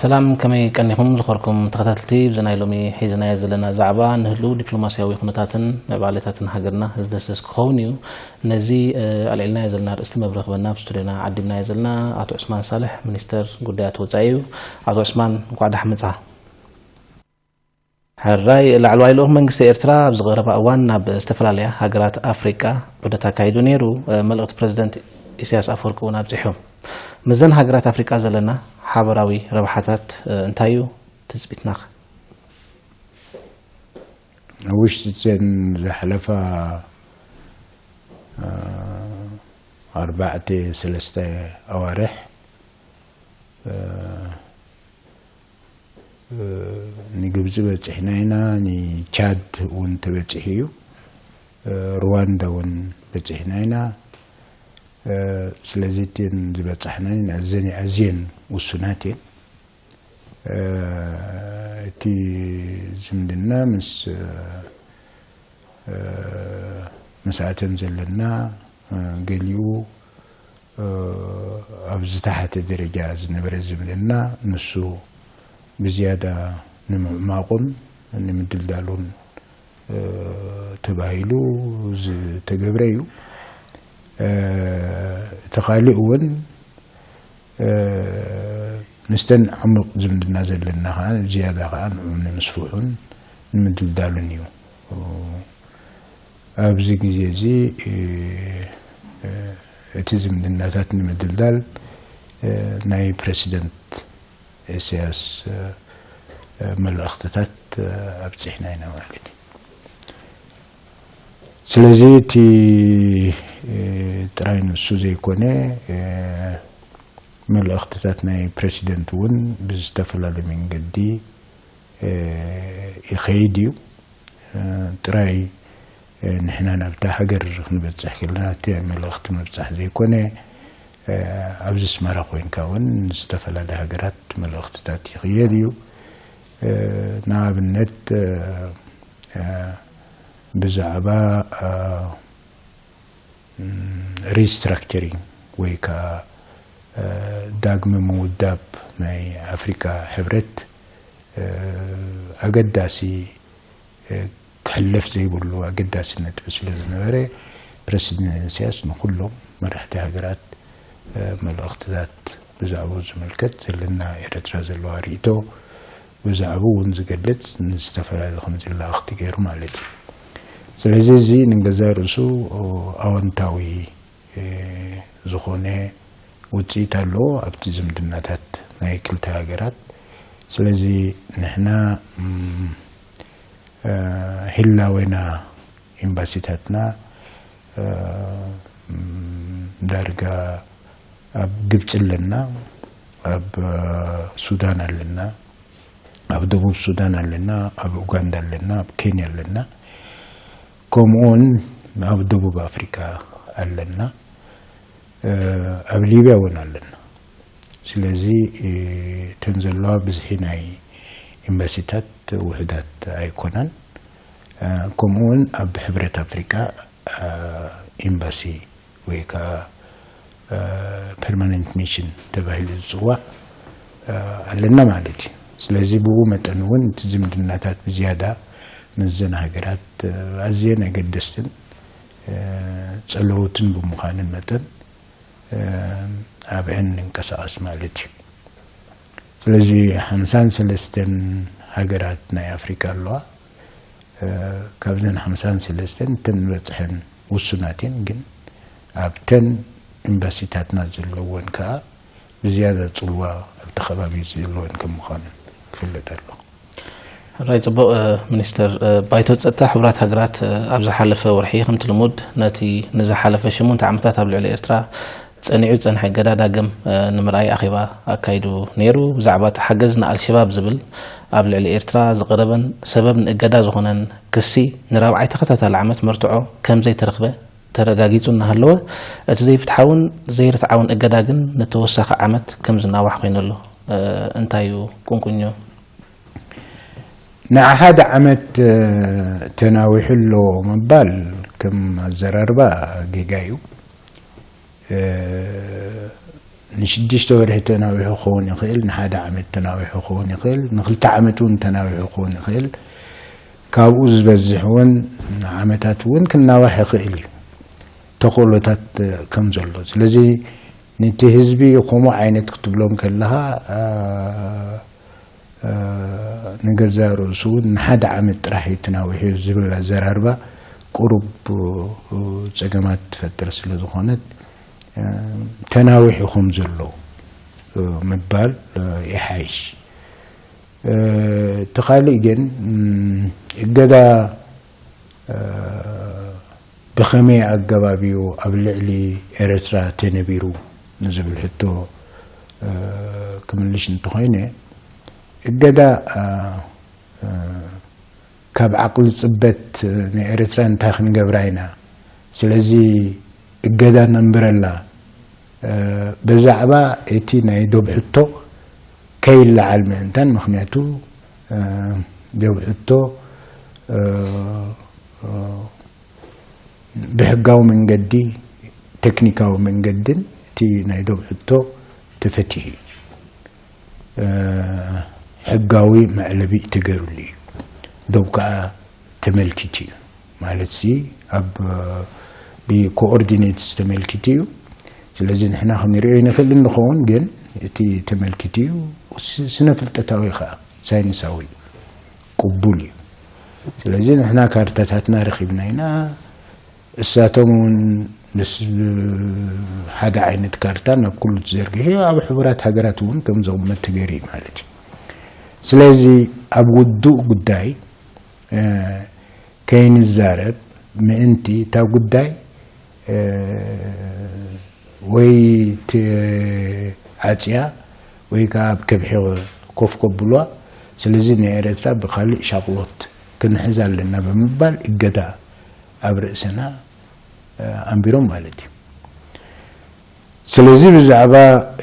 ሰላም፣ ከመይ ቀኒኹም ዝኸርኩም ተኸታተልቲ? ብዚ ናይ ሎሚ ሒዝናዮ ዘለና ዛዕባ ንህልው ዲፕሎማስያዊ ኩነታትን ምዕባሌታትን ሃገርና ዝድህስስ ክኸውን እዩ። ነዚ፣ እ፣ ኣልዒልናዮ ዘለና ኣርእስቲ መብርሂ ክበና ኣብ ስቱድዮና ዓዲምናዮ ዘለና ኣቶ ዑስማን ሳልሕ፣ ሚኒስተር ጉዳያት ወጻኢ እዩ። ኣቶ ዑስማን፣ እንኳዕ ደሓን መጻኻ። ሕራይ፣ ላዕለዋይ ልኡኽ መንግስቲ ኤርትራ ኣብዚ ቀረባ እዋን ናብ ዝተፈላለያ ሃገራት ኣፍሪቃ ዑደት ኣካይዱ ነይሩ። እ፣ መልእኽቲ ፕረዚደንት ኢሳያስ ኣፈወርቂ እውን ኣብጺሑ። ምስዘን ሃገራት ኣፍሪቃ ዘለና ሓበራዊ ረብሓታት፣ እ፣ እንታይ እዩ ትጽቢትናኸ? ኣብ ውሽጢ እተን ዝሓለፋ፣ እ፣ ኣርባዕተ ሰለስተ ኣዋርሕ፣ እ፣ እ፣ ንግብጺ በጺሕና ኢና፣ ንቻድ እውን ተበጺሑ እዩ፣ እ፣ ሩዋንዳ እውን በጺሕና ኢና። እ፣ ስለዚ እተን ዝበጻሕናን ኣዘን-፣ ኣዝየን ውሱናት እየን። እ፣ እቲ ዝምድና ምስ፣ እ፣ ምስኣተን ዘለና፣ እ፣ ገሊኡ፣ እ፣ ኣብ ዝተሓተ ደረጃ ዝነበረ ዝምድና ንሱ ብዝያዳ ንምዕማቑን ንምድልዳሉን፣ እ፣ ተባሂሉ ዝተገብረ እዩ። እ፣ እቲ ካልእ እውን፣ እ፣ ምስተን ዕሙቕ ዝምድና ዘለና ከዓ ዝያዳ ከዓ ንምስፍሑን ንምድልዳሉን እዩ። ኣብዚ ግዜ እዚ፣ እ፣ እ፣ እቲ ዝምድናታት ንምድልዳል፣ እ፣ ናይ ፕረሲደንት ኢሳያስ፣ እ፣ እ፣ መልእኽትታት፣ እ፣ ኣብጺሕና ኢና ማለት እዩ። ስለዚ እቲ፣ እ፣ ጥራይ ንሱ ዘይኮነ፣ እ፣ መልእኽትታት ናይ ፕረሲደንት እውን ብዝተፈላለዩ መንገዲ፣ እ፣ ይኸይድ እዩ። እ፣ ጥራይ፣ እ፣ ንሕና ናብታ ሃገር ክንበጽሕ ከለና እቲ መልእኽቲ ምብጻሕ ዘይኮነ፣ እ፣ ኣብዚ ኣስመራ ኮይንካ እውን ዝተፈላለያ ሃገራት መልእኽትታት ይኽየድ እዩ። እ፣ ንኣብነት፣ እ፣ እ፣ ብዛዕባ፣ እ፣ ሪስትራክቸሪንግ ወይ ከዓ፣ እ፣ ዳግመ ምውዳብ ናይ ኣፍሪካ ሕብረት፣ እ፣ ኣገዳሲ፣ እ፣ ክሕለፍ ዘይብሉ ኣገዳሲ ነጥቢ ስለ ዝነበረ፣ ፕረሲደንት ኢሳያስ ንኩሎም መራሕቲ ሃገራት፣ እ፣ መልእኽትታት ብዛዕባኡ ዝምልከት ዘለና ኤርትራ ዘለዋ ርእይቶ ብዛዕባኡ እውን ዝገልጽ ንዝተፈላለዩ ከም ዝለኣኽቲ ገይሩ ማለት እዩ። ስለዚ እዚ ንገዛእ ርእሱ ኣወንታዊ፣ እ፣ ዝኾነ ውጽኢት ኣለዎ ኣብቲ ዝምድናታት ናይ ክልተ ሃገራት። ስለዚ ንሕና፣ እም፣ እ፣ ህላዌና ኤምባሲታትና፣ እ፣ እም፣ ዳርጋ ኣብ ግብጺ ኣለና፣ ኣብ፣ እ፣ ሱዳን ኣለና፣ ኣብ ደቡብ ሱዳን ኣለና፣ ኣብ ኡጋንዳ ኣለና፣ ኣብ ኬንያ ኣለና፣ ከምኡውን ኣብ ደቡብ ኣፍሪካ ኣለና፣ እ፣ ኣብ ሊብያ እውን ኣለና። ስለዚ፣ እ፣ እተን ዘለዋ ብዝሒ ናይ ኤምባሲታት ውሑዳት ኣይኮናን። እ፣ ከምኡውን ኣብ ሕብረት ኣፍሪካ፣ እ፣ ኤምባሲ ወይ ከዓ፣ እ፣ ፐርማነንት ሚሽን ተባሂሉ ዝፅዋዕ፣ እ፣ ኣለና ማለት እዩ። ስለዚ ብኡ መጠን እውን እቲ ዝምድናታት ብዝያዳ ምስዘን ሃገራት፣ እ፣ ኣዝየን ኣገደስትን፣ እ፣ ጸለውትን ብምዃንን መጠን፣ እ፣ ኣብአን ንንቀሳቐስ ማለት እዩ። ስለዚ ሓምሳን ሰለስተን ሃገራት ናይ ኣፍሪካ ኣለዋ። እ፣ ካብዘን ሓምሳን ሰለስተን እተን ዝበፅሐን ውሱናት እየን፣ ግን ኣብተን ኤምባሲታትና ዘለወን ከዓ ብዝያዳ ፅልዋ ኣብቲ ከባቢ ዘለወን ከም ምዃነን ክፍለጥ ኣለዎ። ሕራይ፣ ጽቡቕ። እ፣ ሚኒስተር፣ እ፣ ባይቶ ጸጥታ ሕቡራት ሃገራት፣ እ፣ ኣብ ዝሓለፈ ወርሒ ከምቲ ልሙድ ነቲ ንዝሓለፈ ሸሞንተ ዓመታት ኣብ ልዕሊ ኤርትራ ጸኒዑ ዝጸንሐ እገዳ ዳግም፣ እ፣ ንምርኣይ ኣኼባ ኣካይዱ ነይሩ። ብዛዕባ እቲ ሓገዝ ንኣልሸባብ ዝብል ኣብ ልዕሊ ኤርትራ ዝቐረበን ሰበብ ንእገዳ ዝኾነን ክሲ ንራብዓይ ተኸታታሊ ዓመት መርትዖ ከም ዘይተረኽበ ተረጋጊጹ እናሃለወ፣ እቲ ዘይፍትሓውን ዘይርትዓውን እገዳ ግን ንተወሳኺ ዓመት ከም ዝናዋሕ ኮይኑ ኣሎ። እ፣ እንታይ እዩ ቁንቁኞ? ንሓደ ዓመት፣ እ፣ ተናዊሑ ኣሎ ምባል ከም ኣዘራርባ ጌጋ እዩ። እ፣ ንሽዱሽተ ወርሒ ተናዊሑ ክኸውን ይኽእል፣ ንሓደ ዓመት ተናዊሑ ክኸውን ይኽእል፣ ንክልተ ዓመት እውን ተናዊሑ ክኸውን ይኽእል። ካብኡ ዝበዝሕ እውን ዓመታት እውን ክናዋሕ ይኽእል እዩ፣ ተኽእሎታት ከም ዘሎ። ስለዚ ነቲ ህዝቢ ከምኡ ዓይነት ክትብሎም ከለኻ፣ አ፣ አ፣ ንገዛእ ርእሱ እውን ንሓደ ዓመት ጥራሕ እዩ ተናዊሑ ዝብል ኣዘራርባ ቁሩብ ጸገማት ትፈጥር ስለ ዝኾነት፣ አ፣ ተናዊሑ ከም ዘሎ ምባል ይሓይሽ። እቲ ካልእ ግን፣ እገዳ ብኸመይ ኣገባብ እዩ ኣብ ልዕሊ ኤርትራ ተነቢሩ ንዝብል ሕቶ ክምልሽ እንተኾይነ፣ እገዳ ካብ ዓቕሊ ጽበት ንኤርትራ እንታይ ክንገብራ ኢና? ስለዚ እገዳ ነንብረላ። ብዛዕባ እቲ ናይ ዶብ ሕቶ ከይለዓል ምእንታን፣ ምኽንያቱ ዶብ ሕቶ ብሕጋዊ መንገዲ፣ ቴክኒካዊ መንገድን እቲ ናይ ዶብ ሕቶ ተፈቲሑ እዩ። ሕጋዊ መዕለቢ ተገይሩሉ እዩ። ዶብ ከኣ ተመልኪቱ እዩ። ማለት ሲ ኣብ ብኮኦርዲኔትስ ተመልኪቱ እዩ። ስለዚ ንሕና ክንሪኦ ይንኽእል እንኸውን፣ ግን እቲ ተመልኪቱ እዩ። ስ-፣ ስነ ፍልጠታዊ ከኣ ሳይንሳዊ ቅቡል እዩ። ስለዚ ንሕና ካርታታትና ረኺብና ኢና። እሳቶም እውን ምስ ሓደ ዓይነት ካርታ ናብ ኩሉ ተዘርጊሑ፣ ኣብ ሕቡራት ሃገራት እውን ከም ዝቕመጥ ተገይሩ እዩ ማለት እዩ። ስለዚ ኣብ ውዱእ ጉዳይ፣ እ፣ ከይንዛረብ ምእንቲ እታ ጉዳይ፣ እ፣ ወይ ትዓጽያ ወይ ከኣ ኣብ ከብሒ ኮፍ ከብሉዋ። ስለዚ ንኤርትራ ብኻልእ ሻቕሎት ክንሕዛ ኣለና ብምባል እገዳ ኣብ ርእስና፣ እ፣ ኣንቢሮም ማለት እዩ። ስለዚ ብዛዕባ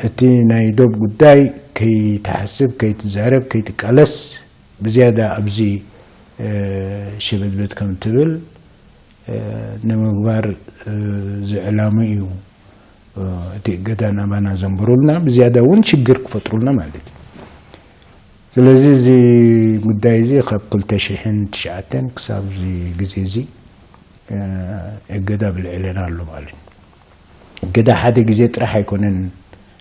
እቲ ናይ ዶብ ጉዳይ ከይትሓስብ፣ ከይትዛረብ፣ ከይትቃለስ ብዝያዳ ኣብዚ፣ እ፣ ሸበድበድ ከም ትብል፣ እ፣ ንምግባር፣ እ፣ ዝዕላሙ እዩ፣ እ፣ እቲ እገዳ ናባና ዘንብሩልና፣ ብዝያዳ እውን ሽግር ክፈጥሩልና ማለት እዩ። ስለዚ እዚ ጉዳይ እዚ ካብ ክልተ ሽሕን ትሽዓተን ክሳብ እዚ ግዜ እዚ፣ እ፣ እገዳ ብልዕልና ኣሎ ማለት እዩ። እገዳ ሓደ ግዜ ጥራሕ ኣይኮነን፣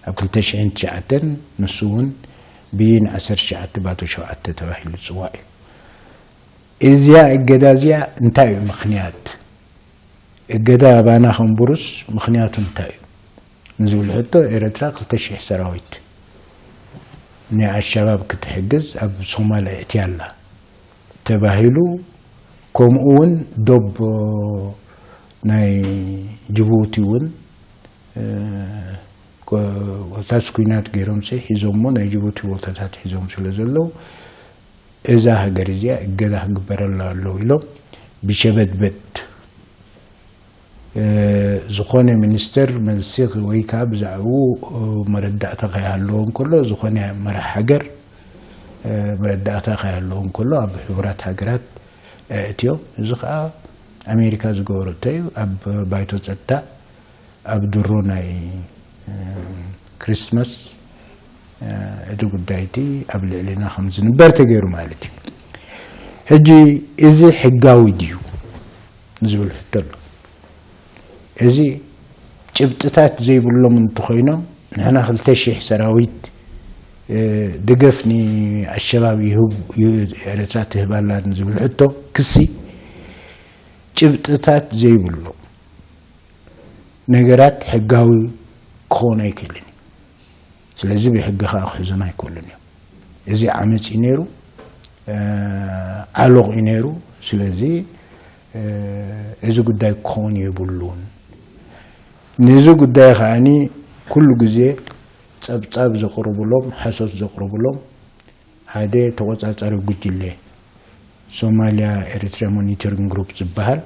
ኣብ ክልተ ሽሕን ትሽዓተን ንሱ እውን ብይን ዓሰርተ ትሽዓተ ባቶ ሸውዓተ ተባሂሉ ዝጽዋዕ እዩ። እዚኣ እገዳ እዚኣ እንታይ እዩ ምኽንያት? እገዳ ኣባና ከንብሩስ ምኽንያቱ እንታይ እዩ? ንዝብል ሕቶ፣ ኤርትራ ክልተ ሽሕ ሰራዊት ናይ ኣልሸባብ ክትሕግዝ ኣብ ሶማል ኣእትያ ኣላ ተባሂሉ፣ ከምኡ እውን ዶብ ናይ ጅቡቲ እውን፣ እ፣ ኮ-፣ ኮታስ ኲናት ገይሮም ሲ ሒዞሞ ናይ ጅቡቲ ቦታታት ሒዞም ስለ ዘለዉ፣ እዛ ሃገር እዚኣ እገዳ ክግበረላ ኣለዎ ኢሎም ብሸበድበድ፣ እ፣ ዝኾነ ሚኒስተር መልሲ ወይ ከዓ ብዛዕባኡ፣ እ፣ መረዳእታ ከይሃለዎ እንከሎ፣ ዝኾነ መራሕ ሃገር፣ እ፣ መረዳእታ ከይሃለዎ እንከሎ፣ ኣብ ሕቡራት ሃገራት ኣእትዮም። እዚ ከዓ ኣሜሪካ ዝገበረቶ እዩ። ኣብ ባይቶ ጸጥታ ኣብ ድሮ ናይ፣ እ፣ ክሪስማስ፣ እ፣ እቲ ጉዳይ እቲ ኣብ ልዕሊና ከም ዝንበር ተገይሩ ማለት እዩ። ሕጂ እዚ ሕጋዊ ድዩ ንዝብል ሕቶ ኣሎ። እዚ ጭብጥታት ዘይብሎም እንተኾይኖም፣ ንሕና ክልተ ሽሕ ሰራዊት፣ እ፣ ደገፍ ንኣሸባብ ይህብ-፣ ዩ-፣ ኤርትራ ትህብ ኣላ ንዝብል ሕቶ ክሲ ጭብጥታት ዘይብሎ ነገራት ሕጋዊ ክኾን ኣይክእልን እዩ። ስለዚ ብሕጊ ከኣ ክሕዙና ኣይክእሉን እዮም። እዚ ዓመጽ እዩ ነይሩ፣ እ፣ ዓሎቕ እዩ ነይሩ። ስለዚ፣ እ፣ እዚ ጉዳይ ክኸውን የብሉን። ነዚ ጉዳይ ከኣኒ ኩሉ ግዜ ጸብጻብ ዘቕርቡሎም፣ ሓሶት ዘቕርቡሎም ሓደ ተቖጻጻሪ ጉጅለ ሶማልያ ኤሪትሪያ ሞኒተሪንግ ግሩፕ ዝበሃል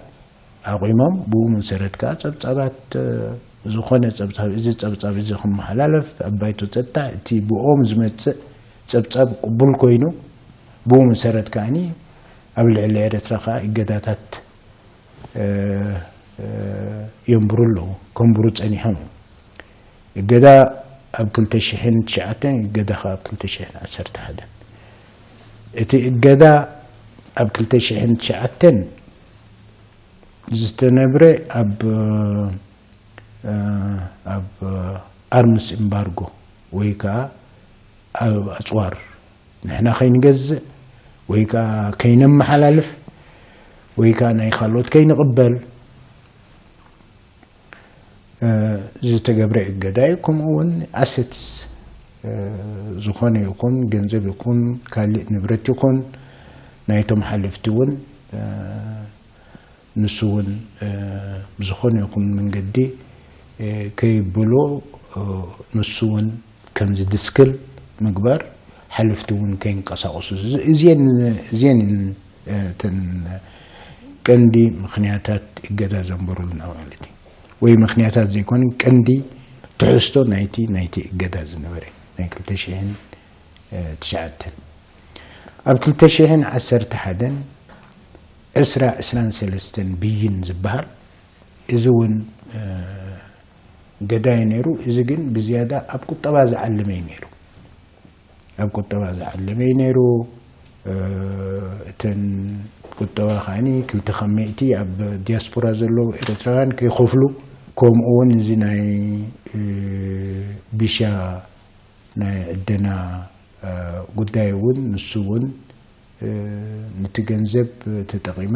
ኣቑሞም፣ ብኡ መሰረት ከኣ ጸብጻባት፣ እ፣ ዝኾነ ጸብጻብ፣ እዚ ጸብጻብ እዚ ክመሓላለፍ ኣብ ባይቶ ጸጥታ፣ እቲ ብኦም ዝመጽእ ጸብጻብ ቅቡል ኮይኑ፣ ብኡ መሰረት ከኣኒ ኣብ ልዕሊ ኤርትራ ከኣ እገዳታት፣ እ፣ እ፣ የንብሩ ኣለዉ፣ ከንብሩ ጸኒሖም። እገዳ ኣብ ክልተ ሽሕን ትሽዓተን፣ እገዳ ከኣ ኣብ ክልተ ሽሕን ዓሰርተ ሓደን። እቲ እገዳ ኣብ ክልተ ሽሕን ትሽዓተን ዝተነብረ ኣብ፣ እ፣ ኣብ ኣርምስ ኤምባርጎ ወይ ከኣ ኣብ ኣጽዋር ንሕና ከይንገዝእ ወይ ከኣ ከይነመሓላልፍ ወይ ከኣ ናይ ካልኦት ከይንቕበል፣ እ፣ ዝተገብረ እገዳ እዩ። ከምኡ እውን ኣሰትስ፣ እ፣ ዝኾነ ይኹን ገንዘብ ይኹን ካልእ ንብረት ይኹን ናይቶም ሓለፍቲ እውን፣ እ፣ ንሱ እውን፣ እ፣ ብዝኾነ ይኹን መንገዲ፣ እ፣ ከይብሎ፣ እ፣ ንሱ እውን ከም ዝድስክል ምግባር፣ ሓለፍቲ እውን ከይንቀሳቐሱ። እዚ-፣ እዚኤን፣ እዚኤን፣ እ፣ እተን ቀንዲ ምኽንያታት እገዳ ዘንበሩልና ማለት እዩ። ወይ ምኽንያታት ዘይኮነ፣ ቀንዲ ትሕዝቶ ናይቲ፣ ናይቲ እገዳ ዝነበረ ናይ ክልተ ሽሕን ትሽዓተን። ኣብ ክልተ ሽሕን ዓሰርተ ሓደን ዕስራ ዕስራን ሰለስተን ብይን ዝበሃል፣ እዚ እውን፣ እ፣ ገዳይ ነይሩ። እዚ ግን ብዝያዳ ኣብ ቁጠባ ዝዓለመ እዩ ነይሩ። ኣብ ቁጠባ ዝዓለመ እዩ ነይሩ። እ፣ እተን ቁጠባ ከዓኒ ክልተ ካብ ሚእቲ ኣብ ዲያስፖራ ዘለዉ ኤርትራውያን ከይኸፍሉ፣ ከምኡ እውን እዚ ናይ፣ እ፣ ቢሻ ናይ ዕደና፣ እ፣ ጉዳይ እውን ንሱ እውን፣ እ፣ ነቲ ገንዘብ ተጠቒማ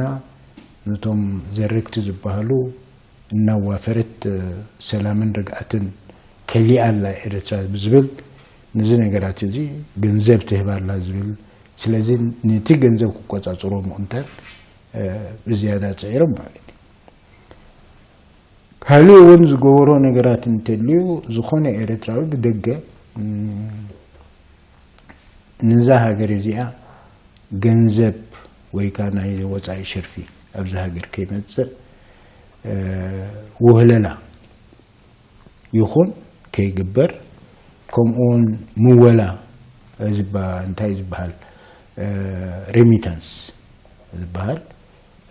ነቶም ዘረግቲ ዝበሃሉ እናዋፈረት፣ እ፣ ሰላምን ርግኣትን ከሊኣ ኣላ ኤርትራ ብዝብል፣ ነዚ ነገራት እዚ ገንዘብ ትህብ ኣላ ዝብል። ስለዚ ነቲ ገንዘብ ክቆጻጽሮ ምእንታን፣ እ፣ ብዝያዳ ጽዒሮም ማለት እዩ። ካልእ እውን ዝገበሮ ነገራት እንተልዩ፣ ዝኾነ ኤርትራዊ ብደገ፣ እም፣ ነዛ ሃገር እዚኣ ገንዘብ ወይ ከኣ ናይ ወጻኢ ሸርፊ ኣብዚ ሃገር ከይመጽእ፣ እ፣ ውህለላ ይኹን ከይግበር፣ ከምኡውን ምወላ፣ እ፣ ዝባ-፣ እንታይ ዝበሃል፣ እ፣ ሬሚታንስ ዝበሃል፣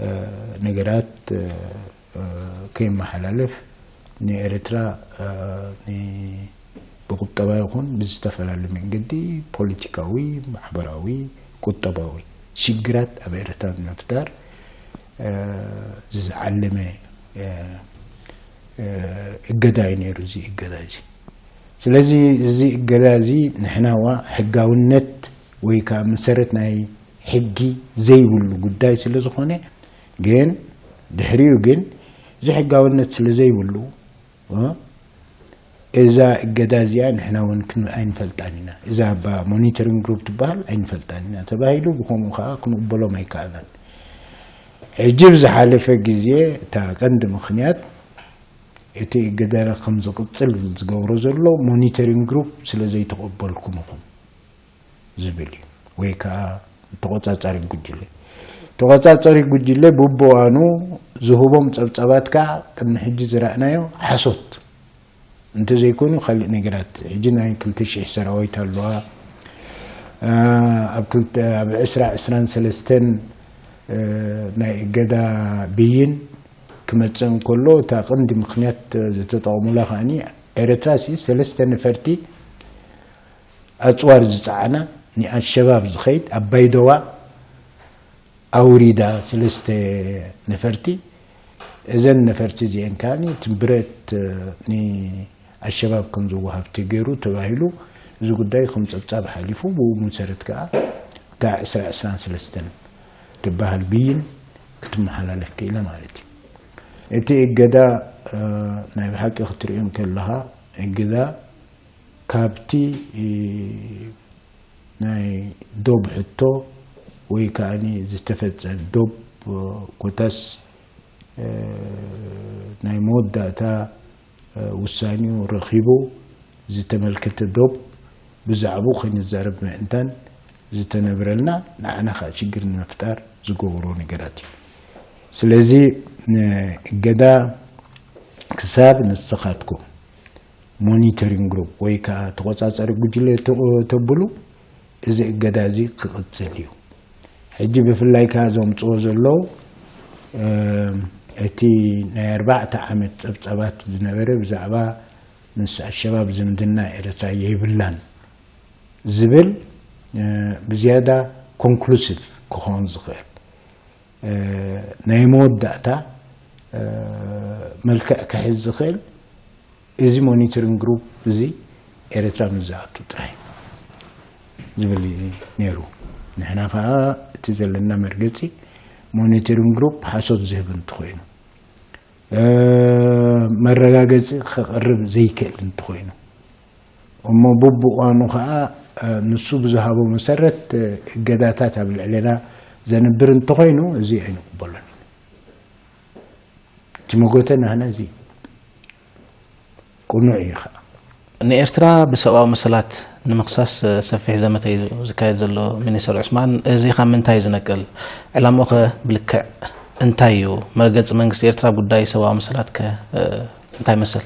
እ፣ ነገራት፣ እ፣ እ፣ ከይመሓላለፍ ንኤርትራ፣ እ፣ ን-፣ ብቁጠባ ይኹን ብዝተፈላለየ መንገዲ ፖለቲካዊ፣ ማሕበራዊ፣ ቁጠባዊ ሽግራት ኣብ ኤርትራ ንምፍጣር፣ እ፣ ዝዓለመ፣ እ፣ እ፣ እገዳ እዩ ነይሩ እዚ እገዳ እዚ። ስለዚ እዚ እገዳ እዚ ንሕናዋ ሕጋውነት ወይ ከኣ መሰረት ናይ ሕጊ ዘይብሉ ጉዳይ ስለ ዝኾነ፣ ግን ድሕሪኡ ግን እዚ ሕጋውነት ስለ ዘይብሉ፣ እ፣ እዛ እገዳ እዚኣ ንሕና እውን ክን-፣ ኣይንፈልጣን ኢና። እዛ እባ ሞኒተሪንግ ግሩፕ ትበሃል ኣይንፈልጣን ኢና ተባሂሉ፣ ብኸምኡ ከኣ ክንቕበሎም ኣይከኣልናን። ሕጂ ብዝሓለፈ ግዜ እታ ቀንዲ ምኽንያት እቲ እገዳ ከም ዝቕጽል ዝገብሮ ዘሎ ሞኒተሪንግ ግሩፕ ስለ ዘይተቐበልኩም ኢኹም ዝብል እዩ። ወይ ከኣ ተቖጻጻሪ ጉጅለ። ተቖጻጻሪ ጉጅለ ብብዋኑ ዝህቦም ጸብጻባት ከኣ ቅድሚ ሕጂ ዝረኣናዮ ሓሶት እንተዘይኮይኑ ካልእ ነገራት። ሕጂ ናይ ክልተ ሽሕ ሰራዊት ኣለዋ። እ፣ ኣብ ክልተ፣ ኣብ ዕስራ ዕስራን ሰለስተን፣ እ፣ ናይ እገዳ ብይን ክመጽእ እንከሎ፣ እታ ቀንዲ ምኽንያት ዝተጠቐሙላ ከኣኒ፣ ኤርትራሲ ሰለስተ ነፈርቲ ኣጽዋር ዝጸዓና ንኣልሸባብ ዝኸይድ ኣብ ባይደዋ ኣውሪዳ ሰለስተ ነፈርቲ። እዘን ነፈርቲ እዚኤን ከኣ እቲ ብረት ንኣልሸባብ ከም ዝወሃብ ተገይሩ ተባሂሉ፣ እዚ ጉዳይ ከም ጸብጻብ ሓሊፉ፣ ብኡ መሰረት ከኣ እታ ዕስራ ዕስራን ሰለስተን ትበሃል ብይን ክትመሓላለፍ ክኢላ ማለት እዩ። እቲ እገዳ፣ እ፣ ናይ ብሓቂ ክትርእዮ እንከለኻ፣ እገዳ ካብቲ፣ እ፣ ናይ ዶብ ሕቶ ወይ ከኣኒ ዝተፈጸ ዶብ፣ እ፣ ኮታስ፣ እ፣ ናይ መወዳእታ፣ እ፣ ውሳኔኡ ረኺቡ ዝተመልከተ ዶብ ብዛዕባኡ ከይንዛረብ ምእንታን ዝተነብረልና፣ ንዓና ከኣ ሽግር ንምፍጣር ዝገብሮ ነገራት እዩ። ስለዚ፣ እ፣ እገዳ ክሳብ ንስኻትኩም ሞኒተሪንግ ግሩፕ ወይ ከኣ ተቖጻጻሪ ጉጅለ ተ-፣ ተብሉ፣ እዚ እገዳ እዚ ክቕጽል እዩ። ሕጂ ብፍላይ ከኣ ዘምጽኦ ዘለዉ፣ እ፣ እቲ ናይ ኣርባዕተ ዓመት ጸብጻባት ዝነበረ ብዛዕባ ምስ ኣሸባብ ዝምድና ኤርትራ የብላን ዝብል ብዝያዳ ኮንክሉሲቭ ክኾን ዝኽእል ናይ መወዳእታ መልክዕ ክሕዝ ዝኽእል እዚ ሞኒተሪንግ ግሩፕ እዚ ኤርትራ ምስ ዝኣቱ ጥራይ ዝብል እዩ ነይሩ። ንሕና ከዓ እቲ ዘለና መርገፂ ሞኒተሪንግ ግሩፕ ሓሶት ዝህብ እንተኾይኑ መረጋገፂ ከቕርብ ዘይክእል እንተኾይኑ እሞ ብብእዋኑ ከዓ ንሱ ብዝሃቦ መሰረት እገዳታት ኣብ ልዕሌና ዘንብር እንተኾይኑ እዚ ኣይንቅበሎን። እቲ መጎተ ናህና እዚ ቅኑዕ እዩ ከዓ። ንኤርትራ ብሰብኣዊ መሰላት ንምኽሳስ ሰፊሕ ዘመተ እዩ ዝካየድ ዘሎ ሚኒስተር ዑስማን። እዚ ካብ ምንታይ እዩ ዝነቅል? ዕላምኡ ከ ብልክዕ እንታይ እዩ? መርገፂ መንግስቲ ኤርትራ ጉዳይ ሰብኣዊ መሰላት ከ እንታይ ይመስል?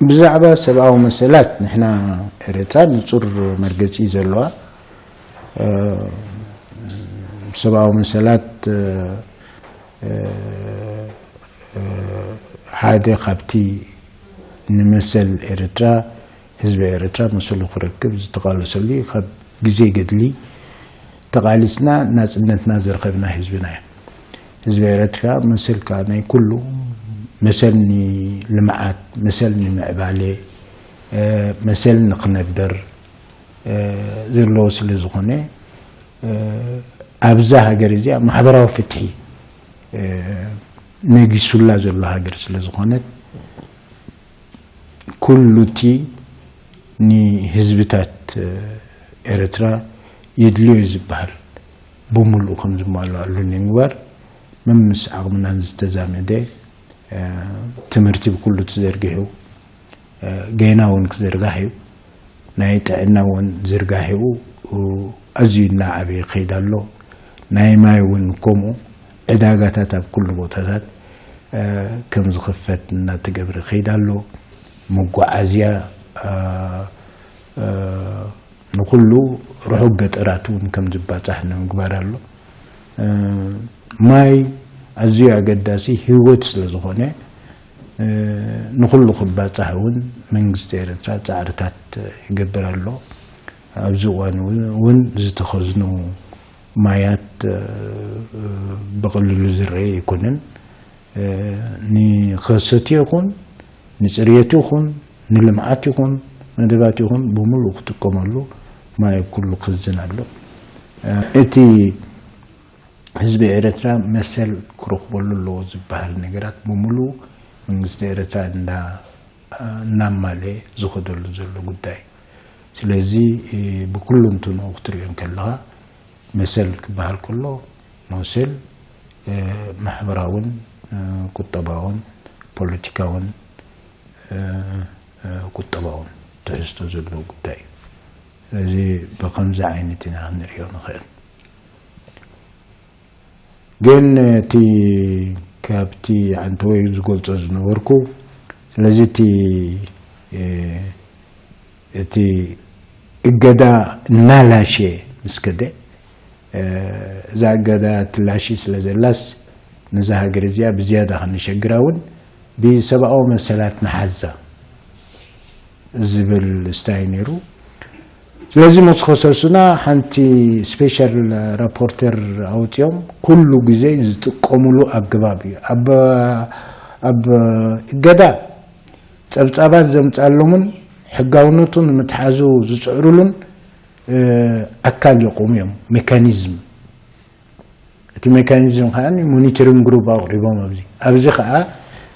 ብዛዕባ ሰብኣዊ መሰላት ንሕና ኤርትራ ንፁር መርገፂ እዩ ዘለዋ። ሰብኣዊ መሰላት ሓደ ካብቲ ንመሰል ኤርትራ ህዝቢ ኤርትራ መሰሉ ክረክብ ዝተቃለሰሉ እዩ። ካብ ግዜ ገድሊ ተቃሊስና ናፅነትና ዝረኸብና ህዝብና እዩ። ህዝቢ ኤርትራ መሰል ከዓ ናይ ኩሉ መሰል ንልምዓት፣ መሰል ንምዕባለ፣ መሰል ንክነብር ዘለዎ ስለ ዝኾነ ኣብዛ ሃገር እዚኣ ማሕበራዊ ፍትሒ ነጊሱላ ዘሎ ሃገር ስለ ዝኾነት ኩሉ እቲ ንህዝብታት ኤርትራ የድልዮ ዝበሃል ብምሉኡ ከም ዝማልኣሉ ንምግባር መምስ ዓቕምናን ዝተዛመደ ትምህርቲ ብኩሉ ተዘርጊሑ ገና እውን ክዝርጋሕ እዩ። ናይ ጥዕና እውን ዝርጋሒኡ ኣዝዩ እናዓበየ ይኸይድ ኣሎ። ናይ ማይ እውን ከምኡ ዕዳጋታት ኣብ ኩሉ ቦታታት ከም ዝኽፈት እናተገብረ ይኸይድ ኣሎ። መጓዓዝያ ንኩሉ ርሑቕ ገጠራት እውን ከም ዝባፃሕ ንምግባር ኣሎ። ማይ ኣዝዩ ኣገዳሲ ህይወት ስለ ዝኾነ ንኩሉ ክባፃሕ እውን መንግስቲ ኤርትራ ፃዕርታት ይገብር ኣሎ። ኣብዚ እዋን እውን ዝተኸዝኑ ማያት ብቐሊሉ ዝረአ ኣይኮነን። ንኸሰትዮ ይኹን ንፅርየት ይኹን ንልምዓት ይኹን መደባት ይኹን ብምሉእ ክጥቀመሉ ማይ ኣብ ኩሉ ክኽዝን ኣሎ። እቲ ህዝቢ ኤርትራ መሰል ክረኽበሉ ኣለዎ ዝበሃል ነገራት ብምሉኡ መንግስቲ ኤርትራ እንዳ እናማለየ ዝኸደሉ ዘሎ ጉዳይ። ስለዚ ብኩሉ እንትንኡ ክትሪኦ እንከለኻ መሰል ክበሃል ከሎ መሰል ማሕበራውን ቁጠባውን ፖለቲካውን ቁጠባውን ትሕዝቶ ዘለዎ ጉዳይ እዩ። ስለዚ ብከምዚ ዓይነት ኢና ክንሪኦ ንኽእል። ግን እቲ ካብቲ ዓንተወይ ዝገልጾ ዝነበርኩ ስለዚ እቲ እቲ እገዳ እናላሸየ ምስ ከደ እዛ እገዳ ትላሺ ስለ ዘላስ ነዛ ሃገር እዚኣ ብዝያዳ ክንሸግራ እውን ብሰብኣዊ መሰላት ንሓዛ ዝብል ስታይ ነይሩ። ስለዚ ምስ ከሰሱና ሓንቲ ስፔሻል ራፖርተር ኣውፅኦም ኩሉ ግዜ ዝጥቀሙሉ ኣገባብ እዩ። ኣብ እገዳ ፀብፃባት ዘምፃሎምን ሕጋውነቱ ንምትሓዙ ዝፅዕሩሉን ኣካል የቑሙ እዮም። ሜካኒዝም እቲ ሜካኒዝም ከዓ ሞኒተሪንግ ግሩፕ ኣቕሪቦም ኣብዚ ኣብዚ ከዓ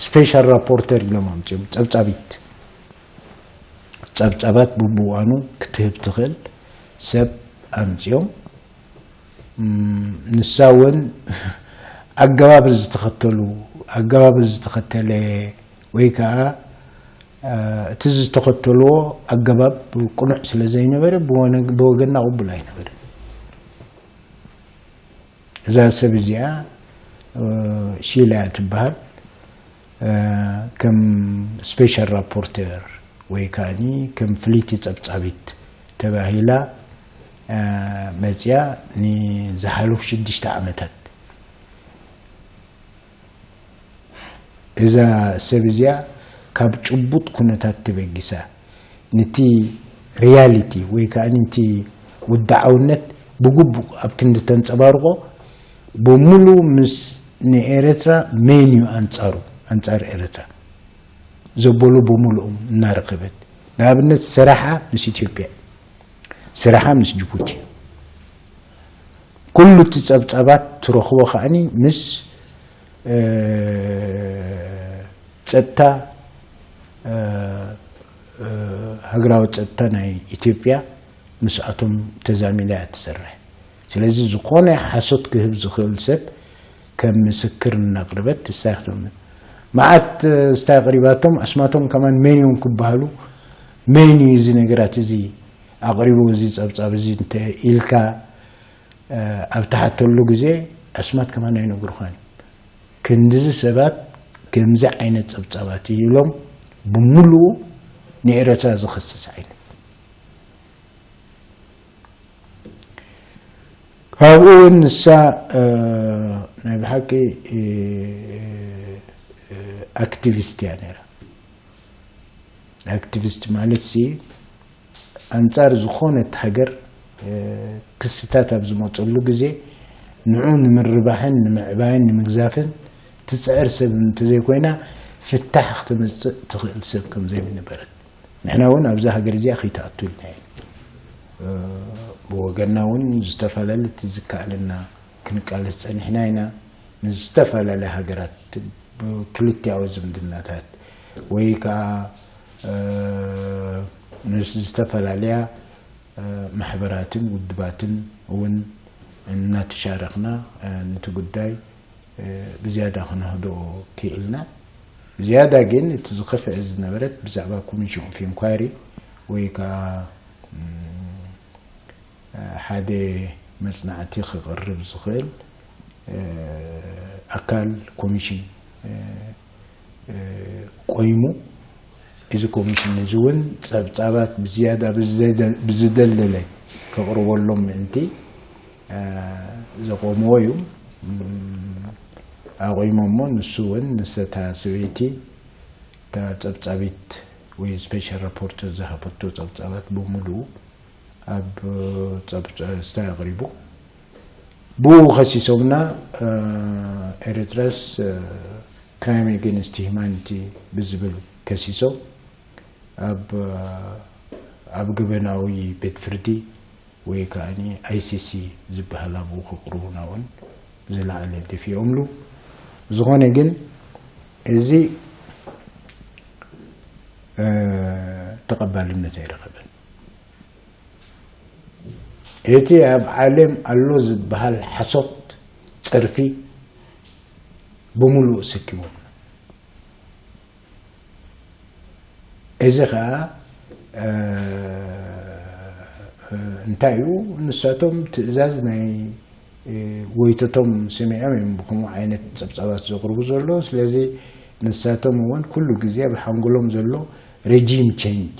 ስፔሻል ራፖርተር ኢሎም ኣምፅኦም ፀብፃቢት ፀብፃባት ብብዋኑ ክትህብ ትኽእል ሰብ ኣምፅኦም ንሳ እውን ኣገባብ ዝተኸተሉ ኣገባብ ዝተኸተለ ወይ ከዓ እቲ ዝተኸተልዎ ኣገባብ ቅኑዕ ስለ ዘይነበረ ብወገንና ቅቡል ኣይነበረ። እዛ ሰብ እዚኣ ሺላ እያ ትበሃል። ከም ስፔሻል ራፖርተር ወይ ከዓ ከም ፍልይቲ ፀብፃቢት ተባሂላ መፅያ ንዝሓለፉ ሽዱሽተ ዓመታት እዛ ሰብ እዚኣ ካብ ጭቡጥ ኩነታት ተበጊሳ፣ ነቲ ሪያሊቲ ወይ ከዓ ነቲ ውድዓውነት ብግቡእ ኣብ ክንዲ ተንጸባርቆ፣ ብምሉእ ምስ ንኤርትራ መን እዩ ኣንጻሩ፣ ኣንጻር ኤርትራ ዘበሉ ብምሉኦም እናረኸበት፣ ንኣብነት ሰራሓ ምስ ኢትዮጵያ፣ ሰራሓ ምስ ጅቡቲ፣ ኩሉ እቲ ጸብጻባት ትረኽቦ ከዓኒ ምስ ጸጥታ፣ ሃገራዊ ጸጥታ ናይ ኢትዮጵያ ምስኣቶም ተዛሚዳ እያ ትሰርሕ። ስለዚ ዝኾነ ሓሶት ክህብ ዝኽእል ሰብ ከም ምስክር እናቕርበት ትሳኽቶም። መዓት ስታይ ኣቕሪባቶም፣ ኣስማቶም ከማን መን እዮም ክበሃሉ፣ መን እዩ እዚ ነገራት እዚ ኣቕሪቡ፣ እዚ ጸብጻብ እዚ እንተ ኢልካ ኣብ ትሓተሉ ግዜ ኣስማት ከማን ኣይነግሩኻን። ክንድዚ ሰባት ከምዚ ዓይነት ጸብጻባት ኢሎም ብምሉኡ ንኤረትራ ዝኸስስ ዓይነት። ካብኡ እውን ንሳ ናይ ብሓቂ ኣክቲቪስት እያ ነይራ። ኣክቲቪስት ማለት ሲ ኣንጻር ዝኾነት ሃገር ክስታት ኣብ ዝመፀሉ ግዜ ንዑ ንምርባሕን ንምዕባይን ንምግዛፍን ትፅዕር ሰብ እንተዘይኮይና ፍታሕ ክትመፅእ ትኽእል ሰብ ከም ዘይምነበረት ንሕና እውን ኣብዛ ሃገር እዚኣ ከይትኣቱ ኢልና ኢና። ብወገንና እውን ዝተፈላለዩ እቲ ዝከኣለና ክንቃለስ ፀኒሕና ኢና። ንዝተፈላለያ ሃገራት ብክልቲኣዊ ዝምድናታት ወይ ከዓ ምስ ዝተፈላለያ ማሕበራትን ውድባትን እውን እናተሻረኽና ነቲ ጉዳይ ብዝያዳ ክነህድኦ ክኢልና። ብዝያዳ ግን እቲ ዝኸፍአ ዝነበረት ብዛዕባ ኮሚሽን ኦፍ ኢንኳይሪ ወይ ከዓ ሓደ መጽናዕቲ ክቕርብ ዝኽእል ኣካል ኮሚሽን ቆይሙ፣ እዚ ኮሚሽን እዚ እውን ጸብጻባት ብዝያዳ ብዝደልደለ ከቕርበሎም ምእንቲ ዘቖምዎ እዩ። ኣቑሞሞ ንሱ እውን ንሰታ ሰበይቲ እታ ጸብጻቢት ወይ ስፔሻል ራፖርተር ዝሃበቶ ጸብጻባት ብምሉኡ ኣብ ጸብጻ-፣ ስታይ ኣቕሪቡ። ብኡ ከሲሶምና፣ እ፣ ኤርትራስ፣ እ፣ ክራይም ኤጌንስት ሂማኒቲ ብዝብል ከሲሶም ኣብ፣ እ፣ ኣብ ገበናዊ ቤት ፍርዲ ወይ ከዓኒ ኣይ ሲ ሲ ዝበሃል ኣብኡ ከቕርቡና እውን ዝለዓለ ደፊኦምሉ። ዝኾነ ግን እዚ፣ እ፣ ተቐባልነት ኣይረኸበን። እቲ ኣብ ዓለም ኣሎ ዝበሃል ሓሶት፣ ጸርፊ ብምሉእ ሰኪሞም። እዚ ኸኣ፣ እ፣ እንታይ እዩ? ንሳቶም ትእዛዝ ናይ፣ እ፣ ጎይተቶም ሰሚዖም እዮም ብኸምኡ ዓይነት ጸብጻባት ዘቕርቡ ዘለዉ። ስለዚ ንሳቶም እውን ኩሉ ግዜ ኣብ ሓንጎሎም ዘሎ ሬጂም ቼንጅ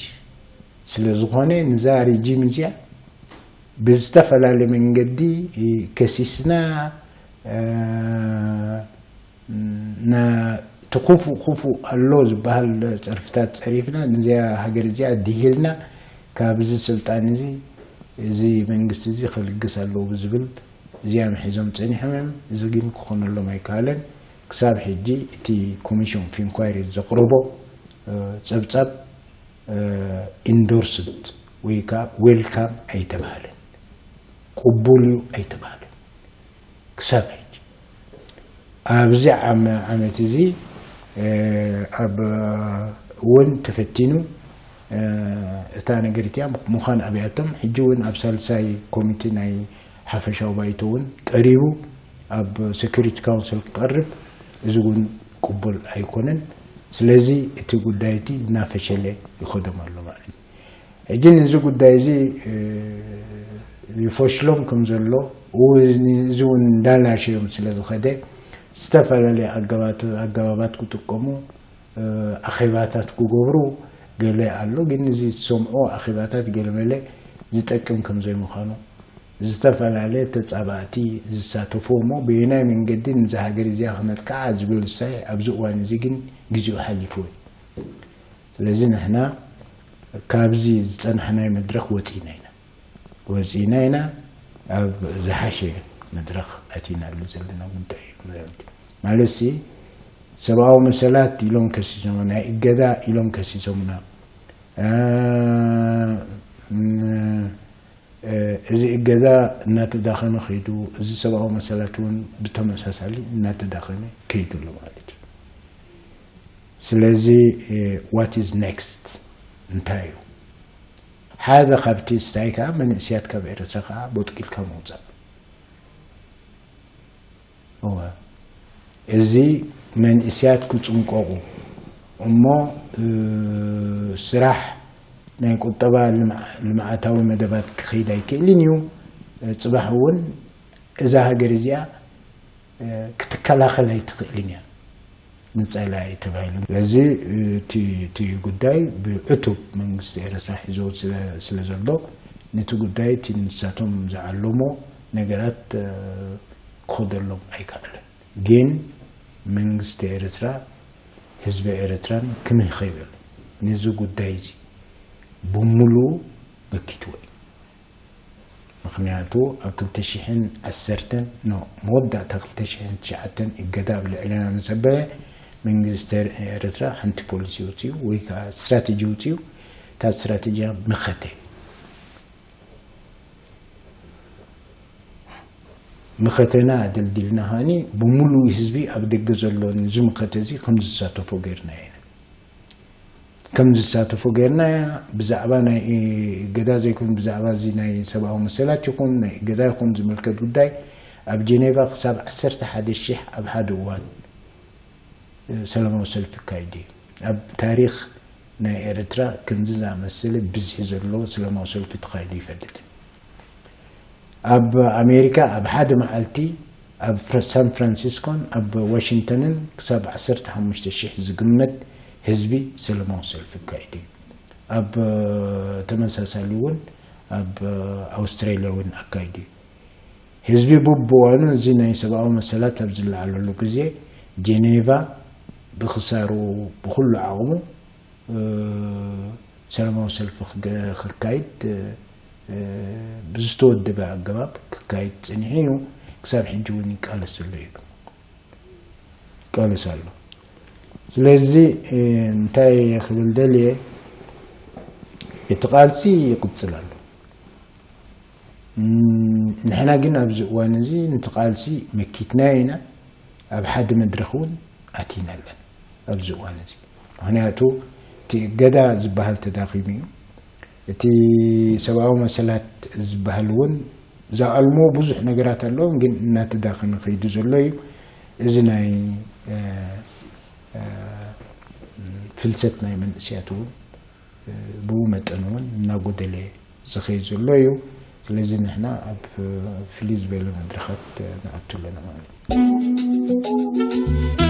ስለ ዝኾነ፣ ንዛ ሬጂም እዚኣ ብዝተፈላለየ መንገዲ ከሲስና፣ እ፣ ና-፣ እቲ ክፉእ ክፉእ ኣሎ ዝበሃል ጸርፍታት ጸሪፍና፣ ንዚኣ ሃገር እዚኣ ድሂልና፣ ካብዚ ስልጣን እዚ፣ እዚ መንግስቲ እዚ ክልግስ ኣለዎ ብዝብል እዚኣም ሒዞም ጸኒሖም እዮም። እዚ ግን ክኾነሎም ኣይከኣለን። ክሳብ ሕጂ እቲ ኮሚሽን ኦፍ ኢንኳይሪ ዘቕርቦ፣ እ፣ ጸብጻብ፣ እ፣ ኢንዶርስድ ወይ ከኣ ዌልካም ኣይተባህለን። ቅቡል እዩ ኣይተባህለን። ክሳብ ሕጂ ኣብዚ ዓመ-፣ ዓመት እዚ፣ እ፣ ኣብ እውን ተፈቲኑ፣ እ፣ እታ ነገር እቲኣ ምዃን ኣብያቶም ሕጂ እውን ኣብ ሳልሳይ ኮሚቴ ናይ ሓፈሻዊ ባይቶ እውን ቀሪቡ ኣብ ሴኩሪቲ ካውንስል ክቐርብ፣ እዚ እውን ቅቡል ኣይኮነን። ስለዚ እቲ ጉዳይ እቲ እናፈሸለ ይኸዶም ኣሎ ማለት እዩ። ሕጂ ነዚ ጉዳይ እዚ፣ እ፣ ይፈሽሎም ከም ዘሎ፣ እዚ እውን እንዳናሸዮም ስለ ዝኸደ፣ ዝተፈላለየ ኣገባት-፣ ኣገባባት ክጥቀሙ፣ እ፣ ኣኼባታት ክገብሩ ገለ ኣሎ። ግን እዚ ዝሰምዖ ኣኼባታት ገለመለ ዝጠቅም ከም ዘይምዃኑ፣ ዝተፈላለየ ተጻባእቲ ዝሳተፉ እሞ፣ በየናይ መንገዲ ነዛ ሃገር እዚኣ ክነጥቅዓ ዝብል ሳይ ኣብዚ እዋን እዚ ግን ግዜኡ ሓሊፉ እዩ። ስለዚ ንሕና ካብዚ ዝጸናሕናዮ መድረኽ ወጺና ኢና ወጺና ኢና ኣብ ዝሓሸ መድረኽ ኣቲናሉ ዘለና ጉዳይ እዩ። ማለት ሲ ሰብኣዊ መሰላት ኢሎም ከሲሶም ናይ እገዳ ኢሎም ከሲሶምና እዚ እገዛ እናተዳኸመ ከይዱ፣ እዚ ሰብኣዊ መሰላት እውን ብተመሳሳሊ እናተዳኸመ ከይዱ ኣሎ ማለት እዩ። ስለዚ what is next እንታይ እዩ? ሓደ ካብቲ ስታይ ከዓ መንእስያት ካብ ኤረትራ ከዓ ቦጥቂልካ ምውፃእ። እወ እዚ መንእስያት ክፅንቀቑ እሞ ስራሕ ናይ ቁጠባ ልምዓታዊ መደባት ክኸይድ ኣይክእልን እዩ። ፅባሕ እውን እዛ ሃገር እዚኣ ክትከላኸል ኣይትኽእልን እያ ንፀላኢ ተባሂሉ። ስለዚ እቲ ጉዳይ ብዕቱብ መንግስቲ ኤረትራ ሒዞ ስለ ዘሎ ነቲ ጉዳይ እቲ ንሳቶም ዝዓለሞ ነገራት ክኸደሎም ኣይከኣለን። ግን መንግስቲ ኤረትራ ህዝቢ ኤረትራን ክምህ ከይበል ነዚ ጉዳይ እዚ ብምሉኡ መኪትዎ እዩ። ምክንያቱ ኣብ ክልተ ሽሕን ዓሰርተን ኖ መወዳእታ ክልተ ሽሕን ትሽዓተን እገዳ ኣብ ልዕልና ምስ ኣበለ መንግስቲ ኤረትራ ሓንቲ ፖሊሲ ኣውጺኡ ወይ ከዓ ስትራተጂ ኣውጺኡ እታ ስትራተጂ ምኸተ ምኸተና ኣደልዲልና ከዓኒ ብምሉእ ህዝቢ ኣብ ደገ ዘሎ ንዚ ምኸተ እዚ ከም ዝሳተፎ ገይርና ኢና ከም ዝሳተፎ ገይርና ብዛዕባ ናይ ገዳ ዘይኮን ብዛዕባ እዚ ናይ ሰብኣዊ መሰላት ይኹን ናይ ገዳ ይኹን ዝምልከት ጉዳይ ኣብ ጀኔቫ ክሳብ ዓሰርተ ሓደ ሺሕ ኣብ ሓደ እዋን ሰላማዊ ሰልፊ ይካይድ እዩ ኣብ ታሪኽ ናይ ኤርትራ ከምዚ ዝኣመሰለ ብዝሒ ዘለዎ ሰላማዊ ሰልፊ ተኻይዱ ይፈልጥን ኣብ ኣሜሪካ ኣብ ሓደ መዓልቲ ኣብ ሳን ፍራንሲስኮን ኣብ ዋሽንግተንን ክሳብ ዓሰርተ ሓሙሽተ ሺሕ ዝግመት ህዝቢ ሰለማዊ ሰልፊ ኣካይዱ እዩ። ኣብ ተመሳሳሊ እውን ኣብ ኣውስትራሊያ እውን ኣካይዱ እዩ። ህዝቢ ቡብዋኑ እዚ ናይ ሰብኣዊ መሰላት ኣብ ዝለዓለሉ ግዜ ጀኔቫ ብክሳሩ ብኩሉ ዓቕሙ ሰላማዊ ሰልፊ ክካይድ ብዝተወደበ ኣገባብ ክካይድ ጸኒሑ እዩ። ክሳብ ሕጂ እውን ይቃለሰሉ እዩ ይቃለስ ኣሎ። ስለዚ እንታይ ክብል ደልየ እቲ ቃልሲ ይቅጽል ኣሎ። ንሕና ግን ኣብዚ እዋን እዚ ነቲ ቃልሲ መኪትናዮ ኢና። ኣብ ሓደ መድረኽ እውን ኣቲና ኣለና ኣብዚ እዋን እዚ። ምኽንያቱ እቲ እገዳ ዝበሃል ተዳኺሙ እዩ። እቲ ሰብኣዊ መሰላት ዝበሃል እውን ዝኣልሞ ብዙሕ ነገራት ኣለዎም፣ ግን እናተዳኸመ ከይዱ ዘሎ እዩ። እዚ ናይ ፍልሰት ናይ መንእስያት እውን ብኡ መጠን እውን እናጎደለ ዝኸይድ ዘሎ እዩ። ስለዚ ንሕና ኣብ ፍልይ ዝበለ መድረኻት ንኣቱ ኣለና ማለት እዩ።